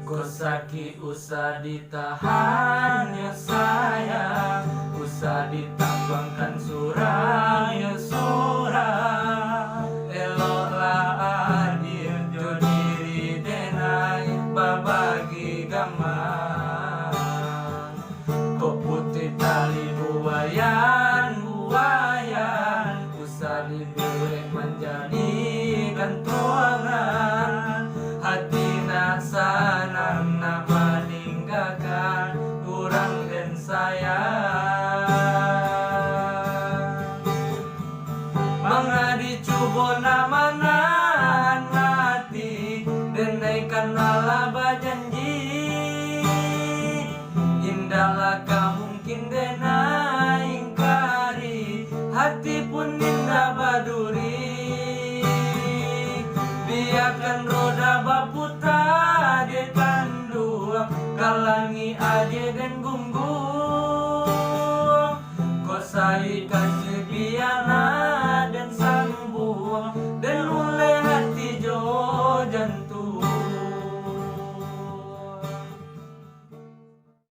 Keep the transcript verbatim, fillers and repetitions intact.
Ko sakik usah ditahan yo sayang, usah ditabangkan surang yo surang. Eloklah adil jo diri denai babagi gamang. Ko putuih tali buayan-buayan, usah dibuek manjadi gantuangan. Hati nak sanang nak maninggakan urang den sayang. Manga dicubo nak manahan hati, denai kan alah bajanji. Indaklah ka mungkin denai ingkari, hati pun indak baduri. Biakan roda baputa dek tanduang, ka langik aje den gungguang. Ko saikasi biana den sambuang, den uleh hati jo jantuang.